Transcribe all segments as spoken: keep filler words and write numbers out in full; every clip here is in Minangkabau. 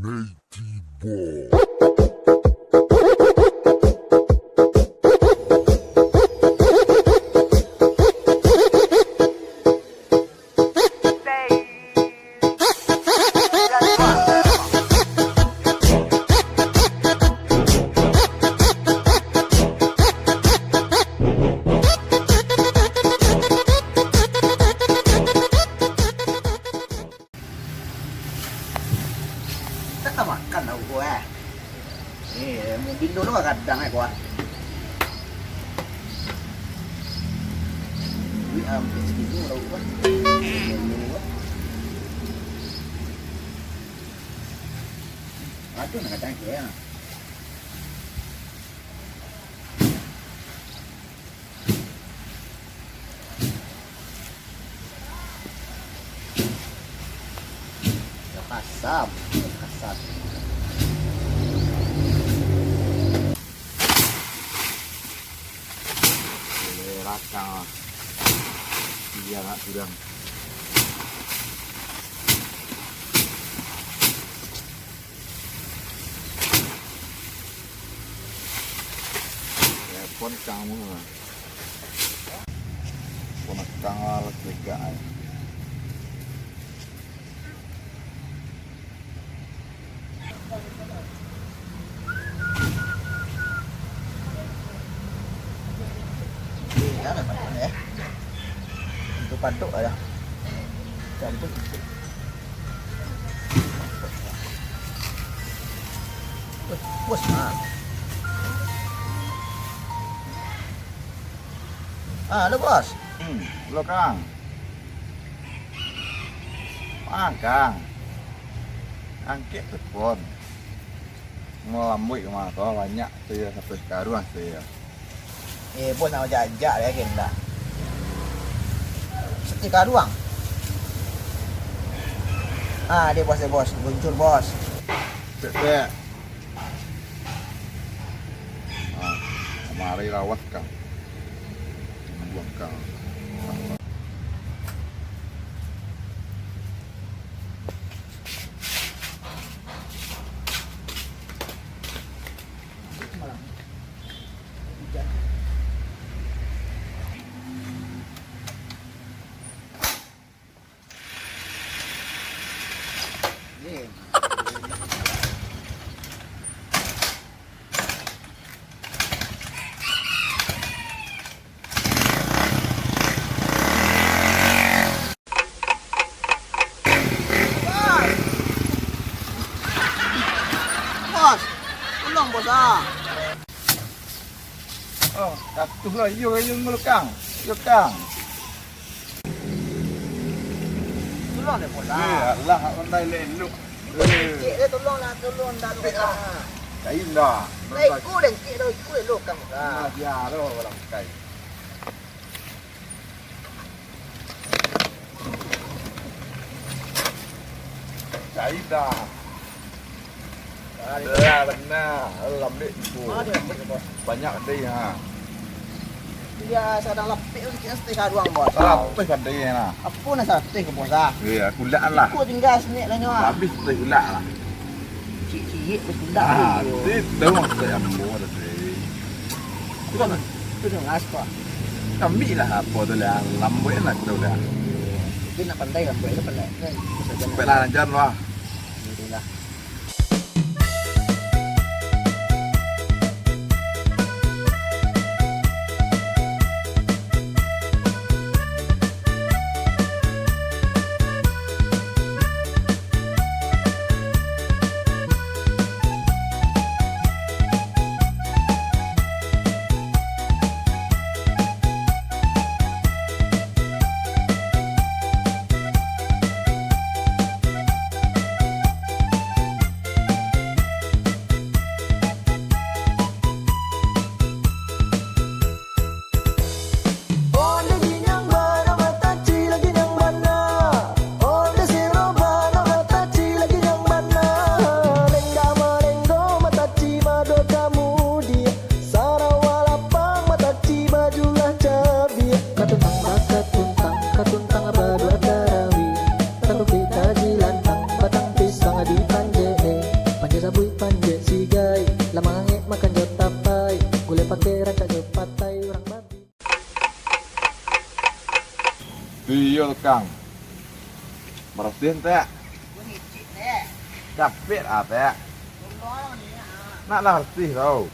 Hey, T-Boy. Kita makan tahu ko, eh. Eh, mau bindo lo kadang, eh, ko, ah. Duit hampir segini tahu ko, ah. Aduh, nak kadang ke, ya. Yo, kasam, kasam. Boleh rakang lah. Iya, nak gudang. Telepon kamu lah. Ponakan lah cegak ai. Ini ada makan ya. Itu padok ada. Campur sikit. Weh, bos, ah. Ah, halo, bos. Hmm, halo, Kang. Ah, Kang. Angkek telepon. Malambuik mah, banyak tu ya, sampai sekarang tu ya. Eh, bos nak majak-jak lagi dah. Setia kaduang. Ah, dia bos, dia bos. Luncur, bos. Cek, cek. Ah, kamari lawas, Kang. Tunggu, Kang. Bos, tolong, bos, ah. Oh, jatuh lah, iyo, iyo, ngulu, Kang. Iyo, Kang. Tolong deh, bos, ah. Eh, alah, pandai lelok. Cek deh, tolong lah, tolong dah, bos, ah. Cai dah. Nah, ikut deh, cek dah, ikut deh, lo, Kang, bos, ah. Nah, dia lo, orang kai. Cai dah. Lah, bana. Lambek tu. Ah, dia lambek tu, bos. Banyak kadai, ha. Dia sadang lapik tu, kira sateh kaduang, bos. Saratuih kadai, nah. Apo nan sateh ko, bos, ah? Iya, kulak lah. Iko tinggal saketek lah nyo, ah. Habis sateh kulak lah. Ciek-ciek bakulak tu. Ah, itu maksud ambo tadi. Itu kan, itu kan ngas, Pak. Ambiak lah apo tu lah, lambuik lah tu lah. Tapi nak pandai lambuik tu pandai. Kan, bisa aja. Sampai lah, ajar lah. Itulah. Kang. Barasih, Tek. Capek ah, Tek. Nak lah barasih tau.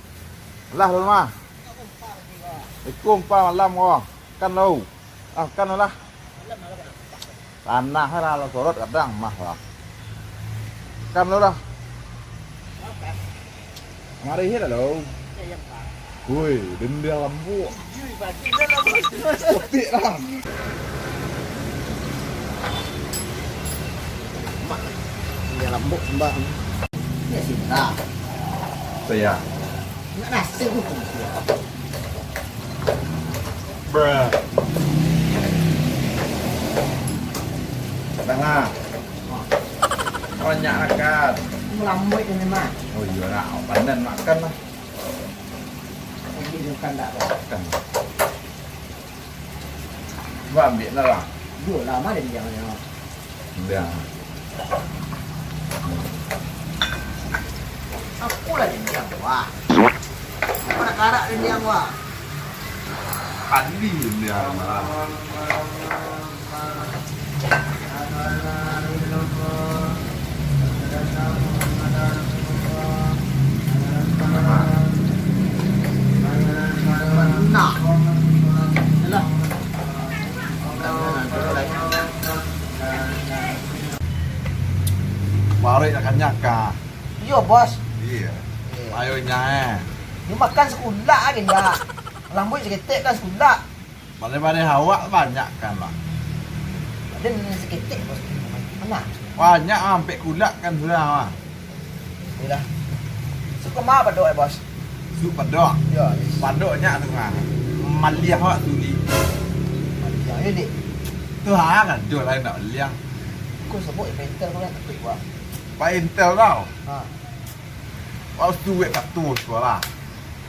Lah, lu mah. Assalamualaikum, Pak, malam ko. Kan lu. Ah, kan lah. Tanah lah, lah sorot kadang mah lah. Kan lu lah. Mari hit lah lo. Woi, dendam lambuk. Petik lah. Mak, dendam lambuk sambah. Ya, cinta. Saya. Nak nasi pun. Bruh. Tengah. Banyak makan. Melambuik ini, Mak. Oh iya, nak. Pandan makan lah. Ini bukan dah. Makan. Gua ambil lah, lah. Dua lama dia diam, diam. Diam. Aku lah diam, wah. Aku nak karak diam, wah. Padi diam, malah. Nah. Yalah. Baruik nak kanyang ka. Iyo, Bos. Iyo. Iyo. Ayo nyai. Ni makan sakulak aja ndak. Lambuik saketek kan sakulak. Baleh-baleh awak banyak kan, Bang. Badan saketek, Bos. Mana? Banyak ampek kulak kan sudah, Bang. Sudah. Suko ma padok, eh, Bos? Sup padok. Yo, yes. Padok nyak tu mah. Maliah awak tu, Dik. Maliah, yo, Dik. Tu ha, kan, jo lain nak maliah. Ko sabuk, eh, painter ko kan, takut, Bang. Painter tau. Ha. Wak suwek kato suara.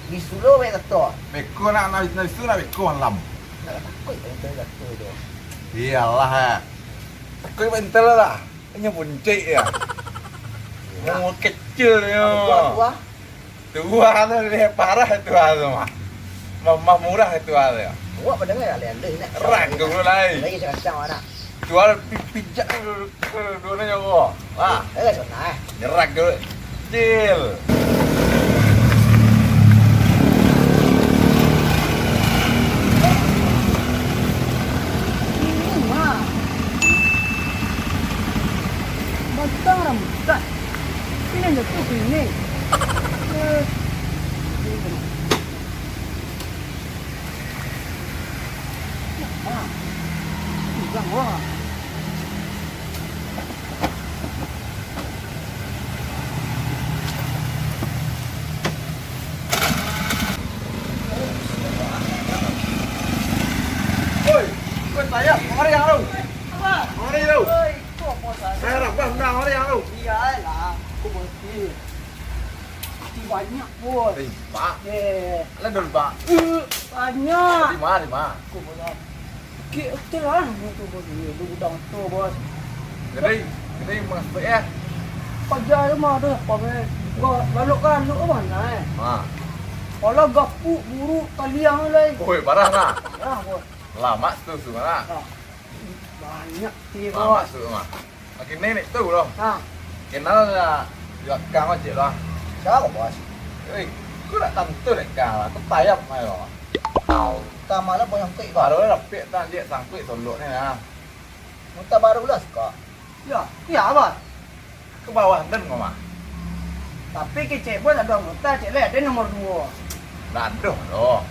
Di sulo wek kato. Beko nak, nak, nak isu nak beko malam. Nak takut painter kato tu. Iyalah, eh. Takut painter lah. Inyo buncik ya. Nak. Umur kecil nyo. Tua, tua. Tua tu dia parah tua tu mah. Mah, mah murah tua tu. Awak pada ngai alih-alih nak. Rang tu dulu lai. Lagi kacang anak. Jual pi-, pijak dulu, dulu nyo ko. Wah. Eh, sana eh. Nyerak dulu. Cil. Ini mah. Batang rambutan. Ini jatuh sini. Eh. Oi, oi, sayang, kamari, Bang. Apa? Kamari, Bang. Oi, kok, Bos? Saya rabah, Bang, kamari, Bang. Iyalah, aku berhenti. Tapi banyak, Bos. Eh, Pak. Eh. Alah, dulu, Pak. Eh, banyak. Di mana, di mana? Kok, Bos? Kek hotel lah, tu, Bos. Ni, tu gudang tu, Bos. Kedai, kedai Mas Pek, ya? Paja tu mah tu, apa, Bos? Gua lalu kan, lu mana, eh? Ha. Kalau gapuk, buruk, kaliang tu, lai. Oi, parah, nah. Parah, Bos. Lama tu, tu, mana? Ha. Banyak, Bos. Lama tu, mah. Makin nenek tu loh. Ha. Kenal lah. Yo, Kang Ojek lah. Siapa, Bos? Eh, ku nak tantu dek Kang lah. Ku tayap mai lo. Kang malah banyak kuik, Bos. Baru lah dapik tak, Jek, sangkuik tolok ni lah. Muta baru lah suka. Ya, ya, Bos. Ke bawah den kau mah. Tapi kecek Bos ada anggota, cek leh, ada nomor dua. Lah ada loh.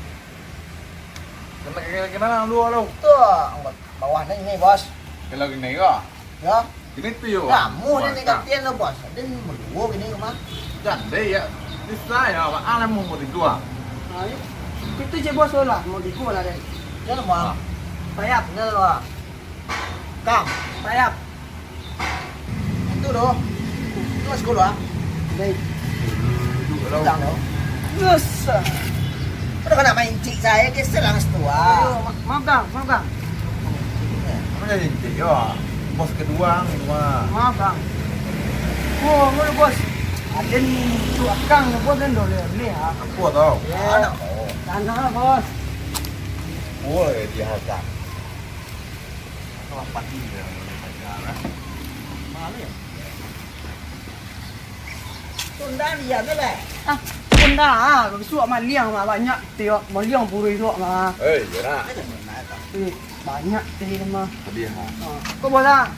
Kena, kena, kena dua lo. Tu, anggota bawah ni, ni, Bos. Kalau gini kau? Ya. Gini tu yo. Kamu ni ni katian lo, Bos. Ada nomor dua gini ke mah? Jadi ya. Bisa ya, Pak. Ah, mau mau tiga. Nah, itu cek Bos lah, mau tiga lah, Den. Jangan, Bang. Ah. Payah. Benar, Bang. Kang, payah. Itu doh. Itu masuk dulu ah. Baik. Duduk dulu. Utang doh. Yes. Udah kena main cik saya, dia serang setua. Ayo, ma-, maaf, Kang, maaf, Kang. Apa jadi cik yo? Bos kedua ni mah. Maaf, Kang. Oh, ngulu, Bos. Aden tu akang, Bos, dan doler ni ha. Apa tau? Ya. Anak kau. Tanah, Bos. Woi, diharga. Pati dia pacaran. Malu ya? Tunda dia tu lah. Ah, tunda ah, bisuak maliang mah banyak tiok, maliang buruih luak mah. Eh, iya nak. Eh, banyak teh mah. Hadiah mah. Ah, kau bola.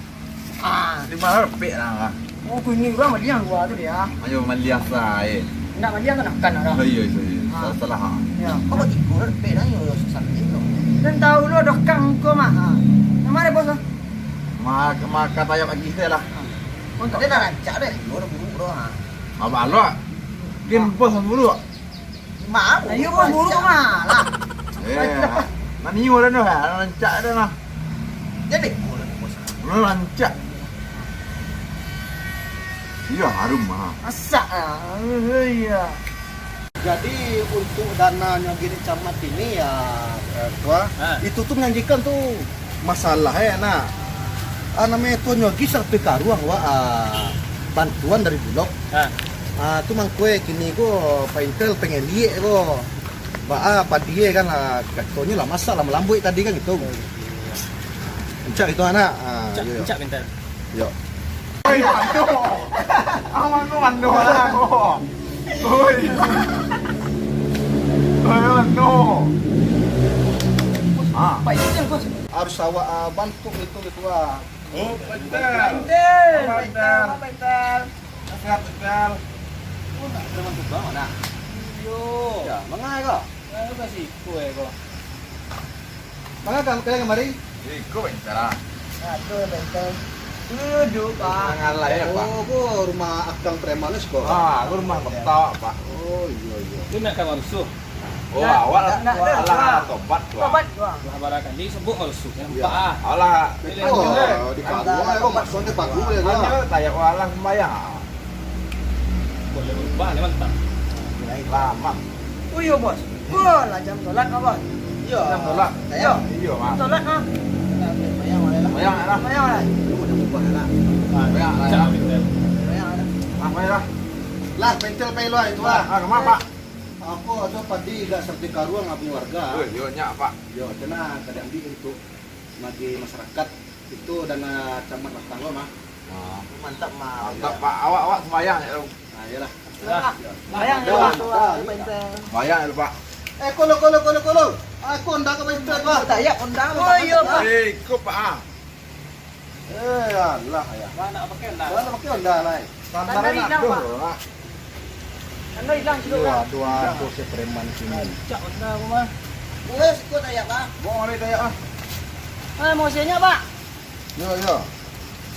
Ah. Lima rempek lah. Oh, kini urang maliang dua tu dia. Ayo maliang lah, eh. Nak maliang kan akan ada. Oh, iya, iya, iya. Ah. Salah, salah, ah. Ya. Kau buat tiga rempek dah, yo, yo, susah ni, bro. Dan tahu lo dokang kau mah. Ah. Nama dia bos tu? Ma-, maka tayap lagi saya lah. Untuk dia dah rancak deh. Lu dah buruk dah, ha. Abah lo. Kin bos buruk. Mau. Ayo bos buruk mah lah. Eh, nani orang tu ha, rancak dah lah. Jadi buruk bos. Lu rancak. Iya, harum mah. Asak ah. Iya. Jadi, untuk dananyo gini camat ini, ya, eh, Tua, ha, itu tu manjanjikan tu masalah, eh, nah. Ah, namonyo Tua nyogi saratuih karuang, wak, ah, bantuan dari Bulog. Ha. Ah, tu mangko, eh, kini ko Pak Intel pengen liek ko. Baa, padi, eh, kan, ah, katonyo lah masak lah malambuik tadi kan gitu. Encak gitu, anak. Ah, encak, iyo, iyo. Encak, Pak Intel. Yo. Oi, mano? Aman ko mano lah ko? Oi. Oi, mano? Ah. Pak Intel, bos. Harus awak, ah, bantu itu gitu, ah. Oh, Pak Intel. Pak Intel. Apa, Intel? Apa, Intel? Sehat, Intel. Oh, nak terima kasih banget, nak. Yo. Ya, mangai ko? Ayo kasih iko, eh, ko. Mangai ka kalian kamari? Iko bentara. Aduh, benteng. Duduk, Pak. Mangalah, ya, Pak. Oh, ko rumah akang preman ko? Ah, ko rumah kota, Pak. Oh, iyo, iyo. Lu nak kawan rusuh? Oh, awak lah. Nak, nak, alah, tobat, Pak. Tobat, Pak. Lah, barangkali sebut rusuh, kan? Iya. Pak, ah. Alah. Betul. Di pagu, ya, ko maksudnya pagu, ya, ko. Hanya kayak orang sembahyang. Boleh berubah, ni mantap. Lama. Oh iyo, Bos. Wah, lah jam solat, Bos. Iyo. Jam solat. Iyo. Iyo, Mak. Solat, ha. Bayang lah. Bayang lah. Lu udah ubah lah. Bayang lah, ya. Bayang lah. Ah, bayang lah. Lah, pentel pay lu itu lah. Ah, kemana, Pak? Aku ada padi gak serti karuang abang warga. Oh, iyo, nyak, Pak. Yo, tenang, kada ambil itu. Bagi masyarakat itu dana camat batang lo mah. Ah. Mantap, mah. Mantap, Pak. Awak, awak sembahyang, ya, Om? Nah, iyalah. Lah. Sembahyang, ya, Pak. Sembahyang, ya, Pak. Eh, kolo, kolo, kolo, kolo. Aku ndak ke Pak Intel, Pak. Tak, ya, Pak. Oh, iya, Pak. Eh, ikut, Pak, ah. Eh, alah, ya. Wah, nak pakai Honda. Wah, nak pakai Honda, lai. Standar nak hilang, Pak. Anda hilang situ, Pak. Aduh, aduh, si preman sini. Cak Honda aku mah. Boleh sikut ayak, Pak. Boleh ayak, ah. Ah, mau usianya, Pak? Yo, yo.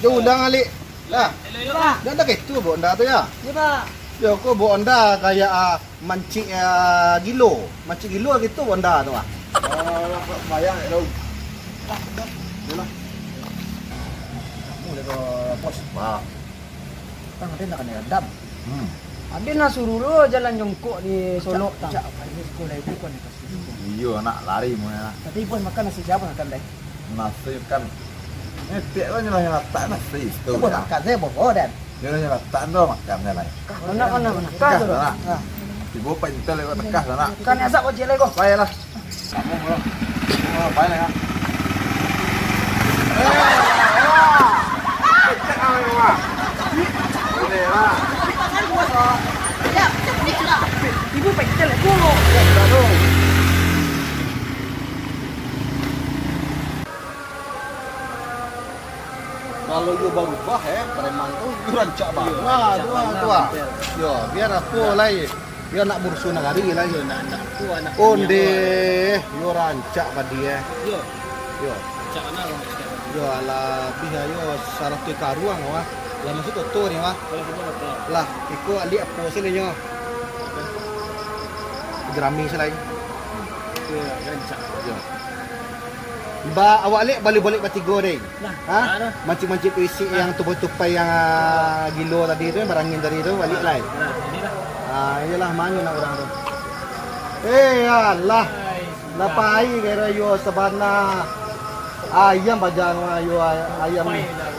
Yo, ulang alik. Lah. Hello, hello, Pak. Dah, dah gitu, bawa Honda tu, ya? Ya, Pak. Yo, kok bawa Honda kayak, ah, mancik, ah, gilo. Mancik gilo gitu bawa Honda tu, ah. Oh, lah, Pak, bayar, ya, Dong. Lah, dah. Yalah. Kamu dah ke pos. Wah. Kan ada nak kena dam. Hmm. Ada nak suruh lo jalan jongkok di Solok, tang. Cak, cak, apa ini sekolah itu kan dikasih. Iyo, nak lari mau nak. Tapi bos makan nasi siapa makan deh? Nasi kan. Eh, tiap kan nyelah nyelatak nasi tu. Itu bos makan saya bos, oh, dan. Nyelah nyelatak tu makan saya lah. Mana, mana, mana? Kah tu, nak. Ah. Ibu Pak Intel lewat tekah sana. Kan asap kau jelek kau. Baiklah. Kamu, bro. Kamu ngapain, ya? Eh, ya. Cek kau, ya. Boleh, ya. Ibu pencet lah, bro. Ya, sudah, bro. Kalau yo barubah, eh, preman tu, yo rancak banget. Nah, tu, tu, ah. Yo, biar apo lai. Yo nak murusun nagari lai. Yo, nak, nak, tu anak. Onde, yo rancak padi, eh. Yo. Yo. Rancak bana, rancak. Yo, alah, bih ayo saratuih karuang, wah. Lah, masuk kotor ni, wah. Kalau kotor, kotor. Lah, iko alik apo sih nyo? Jerami sih lai. Yo, rancak. Yo. Ba, awak lek balik-balik batigo deh. Nah, ha? Mancik-mancik tu isi yang tupai-tupai yang, ah, gilo tadi tu, barangin tadi tu, balik lai. Nah, inilah. Ah, iyalah, mano nak urang tu. Eh, alah. Hai. Lah pai kiro yo sabana. Ayam bajang yo ayam. Pai lah.